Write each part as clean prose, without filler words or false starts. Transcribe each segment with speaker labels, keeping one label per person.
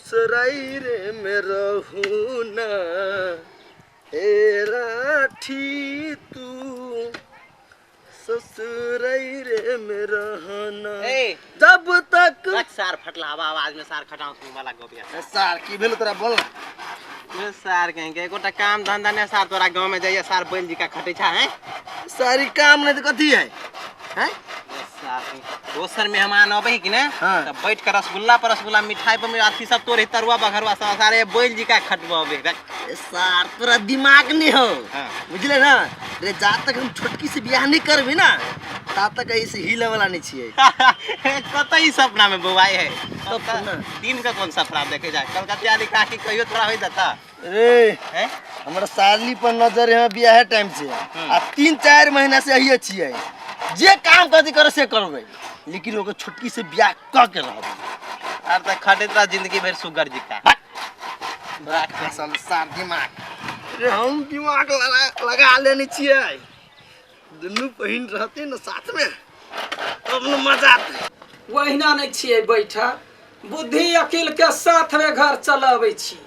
Speaker 1: ससुराइरे में रहू ना, हे राठी तू ससुराइरे में रहना।
Speaker 2: ए
Speaker 1: जब तक
Speaker 2: रख सार फटला हवा आवाज में सार खटाऊ सुन वाला गोपिया।
Speaker 1: ए सार की भेल तोरा बोल
Speaker 2: ना। सार कहीं के एकोटा काम धंधा ने सार तोरा गांव में जाइए सार बैल जी का खटे छा हैं।
Speaker 1: सारी काम नहीं तो कथी है हैं?
Speaker 2: सार कहीं दोसर मेहमान अबे कि ना।
Speaker 1: हाँ।
Speaker 2: तब बैठ कर रसगुल्ला पर रसगुल्ला मिठाई पर अथी सब तोरे तरुआ बघरुआ सब सारे बैल जी का खटबो अबे।
Speaker 1: ए सार तोरा दिमाग नहीं हो।
Speaker 2: हाँ।
Speaker 1: बुझले ना रे, जा तक हम छोटकी से बियाह नहीं करबी ना ता तक ऐसे हिले वाला नहीं छियै।
Speaker 2: कत ही सपना में बुआई है
Speaker 1: तब ना।
Speaker 2: दिन का कौन सपना देखे जाए कलकतिया लिखा के कहियो थोड़ा हो जाता
Speaker 1: रे
Speaker 2: हैं।
Speaker 1: हमरा साली पर नजर है बियाह टाइम से आ 3-4 महीना से अहिए छियै, जे काम कथी करे से करबै, लेकिन ओकर छोटकी से बियाह क के रहबै।
Speaker 2: आर त खटे तोरा जिंदगी भर सुगर जी का
Speaker 1: राख असल सार दिमाग रे, हम दिमाग लगा लेने छियै, दुनू बहिन रहते न साथ में तब न मजा आते।
Speaker 3: ओहिना नहीं छियै बैठल, बुद्धि अकिल के साथ में घर चलाबै छी।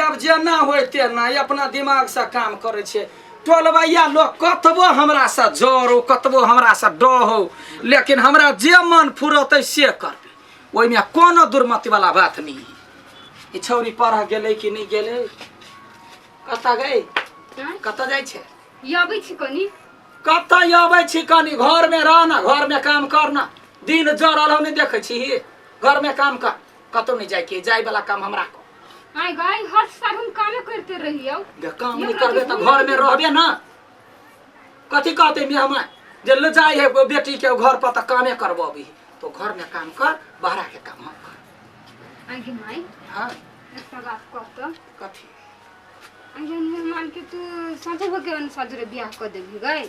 Speaker 3: आब जेना होय तेना अपना दिमाग से काम करै छियै। टोलबैया लोग कतबो हमरा से जरो कतबो हमरा से डहो, लेकिन हमरा जे मन फुरतै से करबै, ओहिमे कोनो दुर्मति वाला बात नहीं है। ई छौरी पढ़ गेलै कि नहीं गेलै? कतऽ गई? कतऽ जाइ छै?
Speaker 4: अबै छी कनी।
Speaker 3: कतऽ अबै छी कनी? घर में रह ना, घर में काम कर ना। दिन जरल हम नहीं देखै छी, घर में काम कर, कतौ नहीं जाय के, जाय वाला काम हमरा कर।
Speaker 4: आइ गाय हर साल हम कामे करते रहियौ।
Speaker 3: गे काम नहीं करबे तऽ घर में रहबे ना, कथी कहते मेहमान जे ले जाय है बेटी के घर पर तऽ कामे करबो अभी, तो घर में काम कर, बाहर के काम हम कर।
Speaker 4: आइ गे माई।
Speaker 3: हाँ।
Speaker 4: एकटा बात कह तऽ।
Speaker 3: कथी?
Speaker 4: आइ गे मेहमान के तू साँझे हो के साँझे बियाह कऽ देबही गई?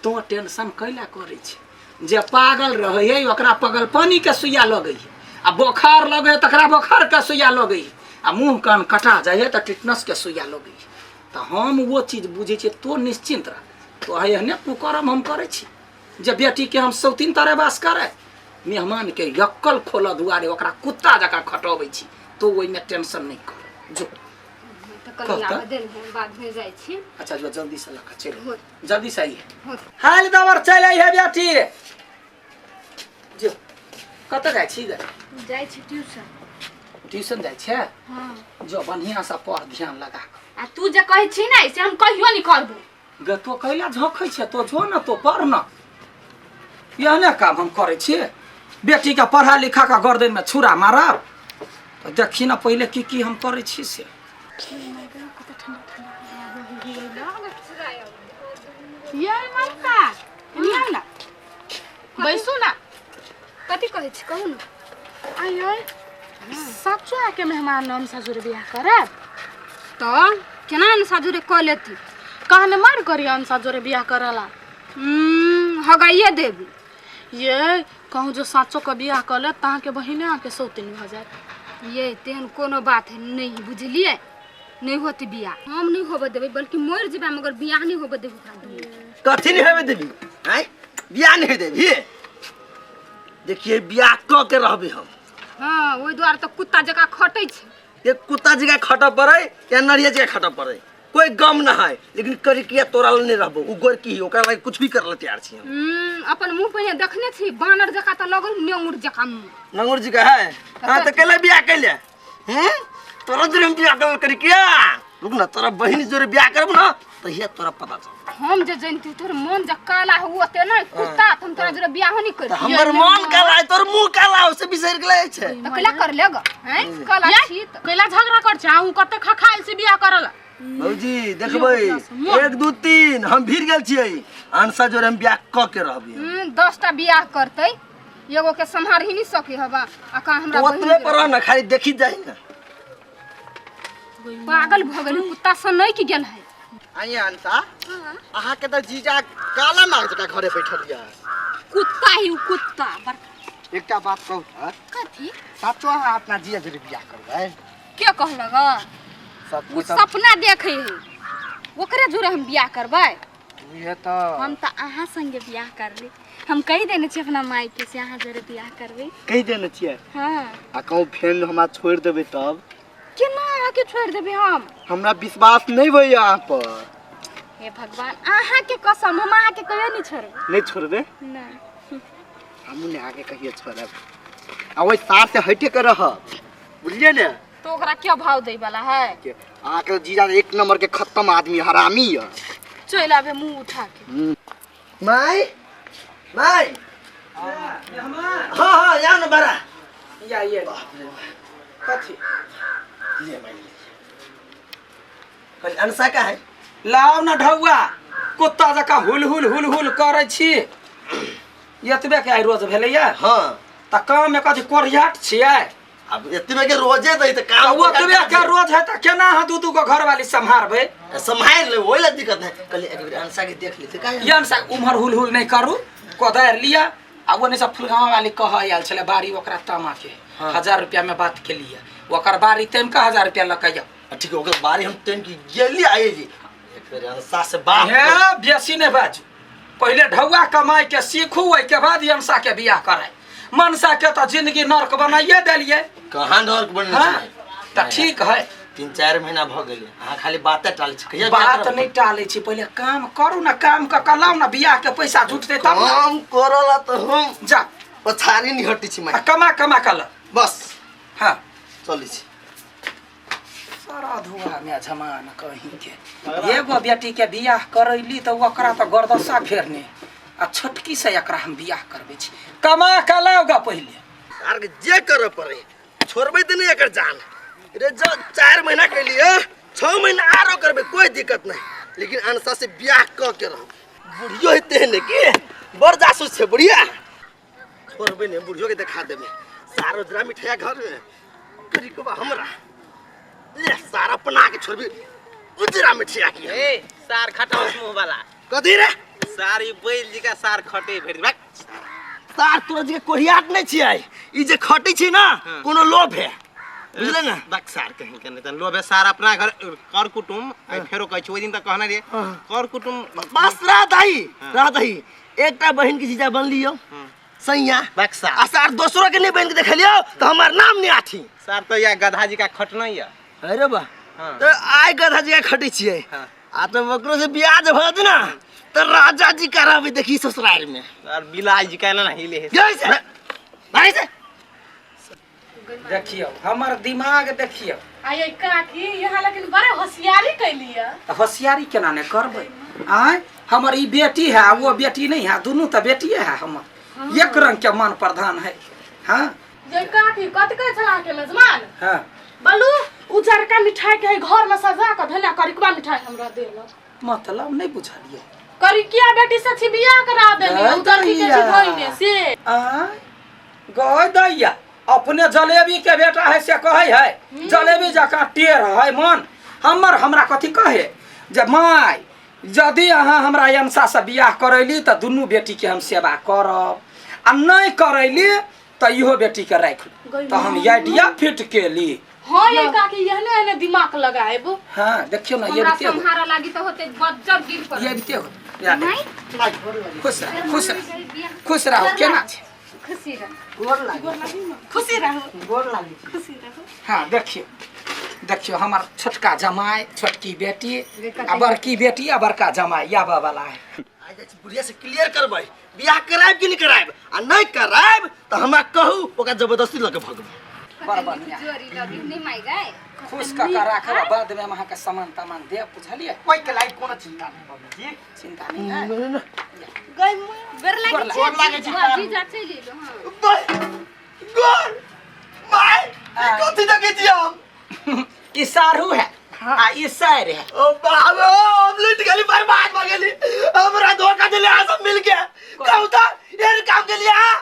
Speaker 3: तो टेंशन कैला करै छै? जे पागल रहै है ओकरा पगलपनी के सुइया लगै है, आ बोखार लगै है तकरा बोखार के सुइया लगै है, आ मुँह कान कटा जाइ है तऽ टिटनस के सुइया लगै है। तऽ हम वो चीज बुझै छियै, तो निश्चिन्त रह। तो एहने कुकर्म हम करै छी जे बेटी के हम सौतीन तरह वास करै, मेहमान के यक्कल खोलऽ दुआरे ओकरा कुत्ता जकाँ खटबै छी, तो ओहिमे टेंशन नहीं कर जो।
Speaker 4: तऽ कनी
Speaker 3: कहता?
Speaker 4: आबऽ दे ने, बाद में जाइ छी।
Speaker 3: अच्छा जो जल्दी से लऽ कऽ चलि,
Speaker 4: हो।
Speaker 3: जल्दी से आइए।
Speaker 4: हो।
Speaker 3: हाल दबर चलि अइहे बेटी। जो कतऽ जाइ छी गे?
Speaker 5: जाइ छी ट्यूशन।
Speaker 3: ट्यूशन जाइ छै?
Speaker 5: हाँ।
Speaker 3: जो बढ़िया से पढ़ ध्यान लगा कऽ।
Speaker 5: आ तू जे कहै छी ने से हम कहियो नहीं करबो।
Speaker 3: गे तो कैला झोंकै छै? तो जो ने तो पढ़ न, एहने काम हम करै छियै। बेटी के पढ़ा लिखा कऽ गर्दन में छुरा मारब तऽ देखी ने पहिले की की हम करै छी से।
Speaker 5: ये ममता एनी आउ ना, बैसू ना।
Speaker 4: कथी कहै छी कहू ने।
Speaker 5: आइयो सचो आके मेहमान नाम ससुर बियाह करब?
Speaker 4: तऽ केना ने साजुरे कऽ लेती?
Speaker 5: कहने मार करी हम ससुर बियाह करला।
Speaker 4: हगाइए देबी।
Speaker 5: ये कहूँ जो साचो के बियाह कर ले तहाँ के बहिने आके सौतीन भऽ जायत।
Speaker 4: ये तेहन कोनो बात है नहीं, बुझलियै? नहीं होती बियाह, हम नहीं होबे देबै, बल्कि मरि जेबै मगर बियाह नहीं होबे देबै ओकरा दुनू।
Speaker 1: कथी नहीं होबे देबी? आँय बियाह नहीं होबे देबी? देखिए बियाह कऽ के रहबे हम।
Speaker 4: हाँ ओहि दुआरे तऽ कुत्ता जकाँ खटै छै।
Speaker 1: ये कुत्ता जकाँ खटऽ पड़ै या नरिया जकाँ खटऽ पड़ै कोई गम ना है, लेकिन करिकिया तोरा लग नहीं रहबो। उ गोरकी ही ओकरा लागी कुछ भी कर ले तैयार छी हम।
Speaker 4: अपन मुंह पहिने देखने छी बानर जकाँ तऽ लगल नेंगुर जकाँ मुंह।
Speaker 1: नंगुर जी का है? हाँ तो कैले बियाह कैले? तोरा जोरे हम बियाह करब करिकिया। रुक ना, तोरा बहिन जोरे बियाह करब ना तो हिया तोरा पता चल।
Speaker 4: हम जे जनती तोर मन जे काला हो ओते नै कुत्ता, त हम तोरा जोरे बियाह नहीं
Speaker 1: त
Speaker 4: करती।
Speaker 1: हमर मन काला है तोर मुंह काला हो से बिसरि गेलै छै।
Speaker 4: त कैला कर लेग हैं काला
Speaker 5: ये,
Speaker 4: छी त।
Speaker 5: कैला झगड़ा कर छै? अहूँ कते खखाइल से बियाह करला।
Speaker 1: भौजी देखबै 1 2 3 हम भीड़ गेल छियै, अनसा जोरे हम बियाह क के रहबै।
Speaker 4: 10टा बियाह करतै, एगो के सम्हार ही नहीं सके हवा आ का हमरा बहिन
Speaker 1: ओतबे
Speaker 4: के
Speaker 1: पर रह ना, खाली देखी जाही ना।
Speaker 4: पागल भ गेल कुत्ता सन नहीं की गेल है।
Speaker 6: आइए अंसा, अहाँ के तऽ जीजा काला नाग जकाँ घरे बैठल यऽ।
Speaker 4: कुत्ता ही उ कुत्ता बड़का।
Speaker 6: एकटा बात कहू तऽ?
Speaker 4: कथी?
Speaker 6: साचो अहाँ अपना जीजा जोरे बियाह करबै?
Speaker 4: के कहलक?
Speaker 6: सब
Speaker 4: उ सपना देखे है ओकरे जोरे हम बियाह करबै।
Speaker 1: उहे तऽ
Speaker 7: हम तऽ अहाँ संगे बियाह करबै। हम कहि देने छी अपना माय के से अहाँ जरे बियाह करबै।
Speaker 1: कहि देने छियै?
Speaker 7: हाँ।
Speaker 1: आ कहूँ फेर हमरा छोड़ि देबै तब?
Speaker 7: केना अहाँके छोड़ि देबै हम?
Speaker 1: हमरा विश्वास नहि होइए अहाँ पर।
Speaker 7: हे भगवान, अहाँके कसम हम अहाँके कहियो नहि छोड़बै।
Speaker 1: नहि छोड़बै?
Speaker 7: नहि।
Speaker 1: हमहूँ नहि आगे कहियो छोड़ब। आ ओहि सार से हटे के रहब, बुझलियै ने?
Speaker 5: तो ओकरा क्या भाव दै वाला है?
Speaker 1: के अहाँके जीजा एक नंबर के खत्म आदमी हरामी यऽ।
Speaker 5: चलि आबे मुंह उठा के।
Speaker 1: माय माय, हाँ हाँ जाओ ना बड़ा
Speaker 3: या ये कथी
Speaker 1: ले माय कल अनसा का है।
Speaker 3: लाउ न ढौआ, कुत्ता जकाँ हुल हुल हुल हुल करै छी। एतबे के आइ रोज भेलैया?
Speaker 1: हाँ।
Speaker 3: तऽ काम मे कथी कोरियाट छियै?
Speaker 1: अब एतबे के रोजे दै तऽ काम
Speaker 3: ओतबे के रोज है तऽ केना अहाँ दू दू गो घरवाली सम्हारबै?
Speaker 1: सम्हारि ले, ओहि ला दिक्कत नहीं। कल एक बेर अनसा के देख लेते का।
Speaker 3: ये अनसा उम्हर हुल हुल नहीं करू, कोदारि लिअ। आ ओने से फुलगाँव वाली कह आयल छलै बाड़ी ओकरा तामा के।
Speaker 1: हाँ।
Speaker 3: 1000 रुपया में बात के लिए ओकर बाड़ी तामि के 1000 रुपया लऽ के आउ।
Speaker 1: ठीक है, ओकर बाड़ी हम तामि के गेली आये जी। एक बेर अनसा से बात
Speaker 3: हे बेसी नहीं बाजू, पहले ढौआ कमाई के सीखू, ओहिके बाद अनसा के बियाह कराय। मनसा के तऽ जिंदगी नर्क बनाइए देलियै।
Speaker 1: कहाँ नर्क बनल
Speaker 3: हाँ?
Speaker 1: छै?
Speaker 3: तऽ ठीक है।
Speaker 1: 3-4 महीना भऽ गेलै, अहाँ खाली बाते टालै छी। कहिया बियाह
Speaker 3: बात
Speaker 1: करब?
Speaker 3: नहीं टालै छी, पहिले काम करू ना, काम कऽ के लाउ ना, बियाह के पैसा जुटतै तब ना।
Speaker 1: काम करऽ ला तऽ हम
Speaker 3: जा
Speaker 1: पछाड़ी नहीं हटै छी माय।
Speaker 3: आ कमा कमा कऽ ला।
Speaker 1: बस।
Speaker 3: हाँ।
Speaker 1: चलै छी।
Speaker 3: सारा धुआ में झमान कहीं के। एगो बेटी के बियाह करैली तऽ ओकरा तऽ गर्दशा फेरने, आ छोटकी से एकरा हम बियाह करबै छी। कमा कऽ लाउ गा पहिले।
Speaker 1: आर के जे करऽ पड़े, छोड़बै तऽ नहि एकर जान। रे जो 4 महीना कैलियै, 6 महीना आरो करबै, कोई दिक्कत नहीं, लेकिन अनसा से बियाह कऽ के रहब। बुढ़ियो हेतै ने की बड़ जासूस छै बुढ़िया, छोड़बै नहि, बुढ़ियो के देखा देबै। सारो जरा मिठाइया घर में करिकबा हमरा ले सारा अपना के छोड़बी उजरा मिठाइया की।
Speaker 2: ए सार खटाउस मुंह वाला
Speaker 1: कथी रे?
Speaker 2: सार ई बैल जी का सार खटे भरि भाग।
Speaker 1: सार तोरा जी के कोहियाट नहीं छियै, ई जे खटै छी ना कोनो लोभ है, बुझले ना?
Speaker 2: बक सार कहीं के नहीं त लोभ है सार अपना घर कर कुटुम। आई फेरो कहै छी ओइ दिन त कहने रहियै कर कुटुम।
Speaker 1: बस रह दही, रह दही। एकटा बहिन के जीजा बन लियो सैया।
Speaker 2: बक सार।
Speaker 1: आ सार दोसरो के नहीं बहिन के देखलियो त हमर नाम नहीं आठी।
Speaker 2: सार तो या गधा जी का खटना या।
Speaker 1: अरे बा।
Speaker 2: हाँ।
Speaker 1: तो आइ गधा जी का खटै छियै।
Speaker 2: हाँ।
Speaker 1: आ त ओकरो से बियाह जे भऽ जेतै ना त राजा जी कराबे देखी ससुराल में।
Speaker 2: और बिलाइ जी का ना हिले है।
Speaker 1: गई से। भाई से।
Speaker 3: देखियौ हमर दिमाग देखियौ।
Speaker 5: आये काकी यहाँ लेकिन बड़ा होशियारी कैलियै।
Speaker 3: तऽ होशियारी केना नहि करबै? आँय हमर ई बेटी है वो बेटी नहीं है, दुनू तऽ बेटिए है हमर, एक रंग के मन प्रधान है। हाँ।
Speaker 5: ये काकी कथी कहै छल अहाँके मेजमान?
Speaker 3: हाँ।
Speaker 5: बोलू उजरका मिठाई के घर में सजा कऽ धनिया करिकबा मिठाई हमरा देलक।
Speaker 3: मतलब नहीं बुझलियै।
Speaker 5: करिकिया बेटी से छी बियाह करा देली, उजरकी के छी धइने से।
Speaker 3: आँय गय दैया अपने जलेबी के बेटा है से कहै है, जलेबी जकाँ टेढ़ है मन हमर। हमरा कथी कहे जे my यदि अहाँ हमरा अनसा से बियाह करैली तऽ दुनू बेटी के हम सेवा करब, आ नहीं करैली तऽ इहो बेटी के राखि लू। तऽ हम आइडिया फिट केली।
Speaker 5: हाँ ये काकी एहने एहने दिमाग लगाएब।
Speaker 3: हाँ देखियौ ना, ये
Speaker 4: हमरा
Speaker 3: बिते हो।
Speaker 4: सम्हारा लागी तऽ होते गजब गिर पड़त।
Speaker 3: ये बिते हो। या देख। खुश रह, खुश रह, खुश रहो। केना छै?
Speaker 4: खुशी रह।
Speaker 6: गोर लागी।
Speaker 5: खुशी रहू।
Speaker 6: गोर लागी।
Speaker 5: खुशी रहू।
Speaker 3: हाँ देखियौ, देखियौ हमर छोटका जमाई, छोटकी बेटी आ बड़की बेटी आ बड़का जमाई आबऽ वाला है।
Speaker 1: आइ जाइ छी बुढ़िया से क्लियर करबै बियाह करायब कि नहीं करायब, आ नहीं करायब तऽ हमरा कहू ओकरा जबरदस्ती लऽ के भगबै।
Speaker 3: बड़ बढ़िया।
Speaker 4: जोरी लगी नहीं माय गए।
Speaker 3: खुश कऽ के राखब, बाद में हम अहाँके सामान तामान देब, बुझलियै?
Speaker 6: ओहि के लागि कोनो चिंता नहीं बाबूजी।
Speaker 3: चिंता नहीं है।
Speaker 7: गई
Speaker 4: गोर लागै छी।
Speaker 6: गोर लागै छी।
Speaker 4: हाँ, जीजा चलि एलहुँ, हाँ।
Speaker 1: गोर my कथी देखै छी हम?
Speaker 3: ई सारू है आ ई सार है।
Speaker 1: ओ बाबा हम लुटि गेली, बर्बाद भऽ गेली, हमरा धोखा देले अहाँ सब मिलके। कहू तऽ एहन काम केलियै अहाँ?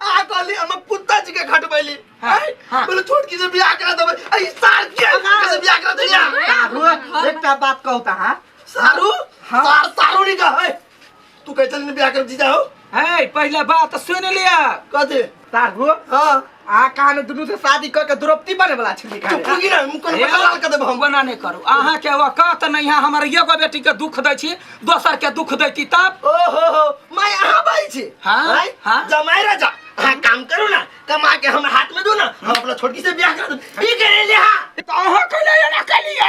Speaker 1: अहाँ कहली हम कुत्ता जी के खटबैली।
Speaker 3: हाँ, हाँ।
Speaker 1: बोले छोटकी से बियाह करा देबै, आ ई सार के से बियाह करा देलियै अहाँ?
Speaker 6: एकटा बात कहू तऽ अहाँ।
Speaker 1: सारू?
Speaker 3: हाँ।
Speaker 1: सार सारू नहीं कहै। तू कहै छली ने बियाह कर जीजा हो?
Speaker 3: है पहले बात सुन लिया।
Speaker 1: कथी?
Speaker 6: साहु
Speaker 1: हां
Speaker 6: आ कान दुनू से शादी क के द्रौपदी बने वाला छली
Speaker 1: चुप की ना मुंह कोन लाल कर देब हम।
Speaker 3: बना नहीं करू अहाँ के औकात नहीं है। हमर एगो बेटी के दुख दै छी दोसर के दुख दैती तब।
Speaker 1: ओहो हो मैं अहाँ बाई छी।
Speaker 3: हाँ, हाँ।
Speaker 1: जमाई राजा अहाँ काम करू ना कमा के हमरा हाथ में दू ना हम अपना छोटकी से बियाह कर दू। ई करे ले हां
Speaker 3: तो अहाँ कहले एना कहलिए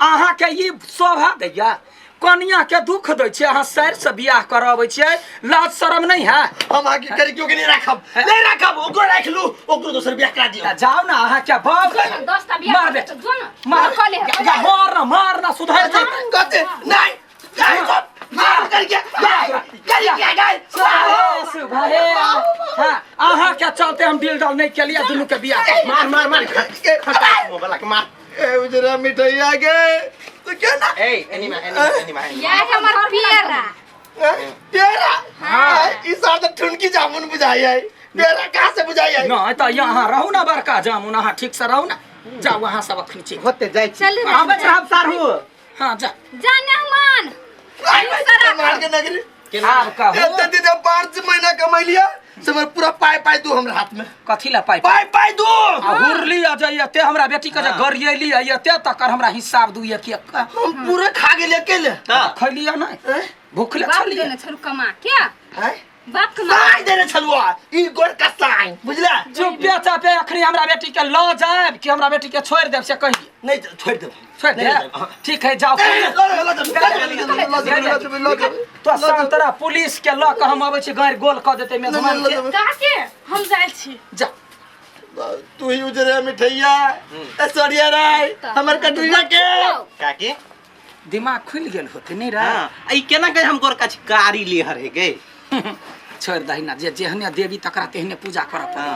Speaker 3: अहाँ के ई शोभा दैया कनिया के दुख दै छियै अहाँ सर से बियाह करबै छियै लाज शरम नहीं है।
Speaker 1: हम आगे करे क्यों के नहीं राखब नहीं राखब ओकरो राख लू ओकरो दोसर बियाह करा दियो।
Speaker 3: जाओ ना अहाँ के बाप
Speaker 4: 10 टा बियाह
Speaker 3: मार बेटा
Speaker 4: जो ना
Speaker 3: मार
Speaker 4: कऽ ले
Speaker 3: मार ना मार ना सुधर जा
Speaker 1: कथी नहीं नहीं मार करके करके गए
Speaker 3: सुभाए। हां अहाँ के चलते हम डील डाल नहीं केलिए दुनू के बियाह।
Speaker 2: मार मार मार खटा मोबाइल के मार।
Speaker 1: ए उजरा मिठैया के तो क्या ना
Speaker 2: ए एनीमा एनीमा एनीमा
Speaker 4: यार हमर पियरा
Speaker 1: पेरा। हां ई साल तो ठुनकी जामुन बुझाई है पेरा कहां से बुझाई है?
Speaker 3: नहीं तो यहाँ रहू ना बड़का जामुन अहाँ ठीक से रहू ना जाओ वहाँ सब अखनी छी
Speaker 6: होते जाय छी।
Speaker 4: चल
Speaker 6: आबै रहब साहु।
Speaker 3: हां जा
Speaker 4: जा मेहमान
Speaker 1: मार के नगरी
Speaker 3: आब कहू
Speaker 1: एते दिन 5 महीना कमैलिया से हमर पूरा पाई पाई दू हमरा हाथ में।
Speaker 3: कथी ला पाई
Speaker 1: पाई पाई दू?
Speaker 3: आ हुरली आ जाइए ते हमरा बेटी के जे गरियली आइए ते तकर हमरा हिसाब दू एक एक।
Speaker 1: हम पूरा खा गेलिए अकेले।
Speaker 3: खैलिए नहीं भूखले
Speaker 4: बाप
Speaker 3: छलिए।
Speaker 4: देने छलु कमा के बाप कमा
Speaker 1: साई देने छलुआ ई गोर का साई बुझला।
Speaker 3: चुपे चापे अखनी हमरा बेटी के ल जाएब कि हमरा बेटी के छोड़ देब से कहिए।
Speaker 1: नहीं छोड़ देब
Speaker 3: छोड़ देब ठीक है जाओ। तो संतरा पुलिस के ल के हम अबै छी गाड़ी गोल क देते मेजबान के।
Speaker 5: काके हम जाइ छी।
Speaker 3: जा
Speaker 1: तू ही उजरे मिठैया ऐश्वर्या राय हमर कटरीना के।
Speaker 2: काकी
Speaker 3: दिमाग खुल गेल होते नहीं रा।
Speaker 2: हां ई केना के हम गोर का कारी लेहर हे गे
Speaker 3: छोड़ दही ना जे जेहने देवी तकरा तेहने पूजा करऽ पड़े।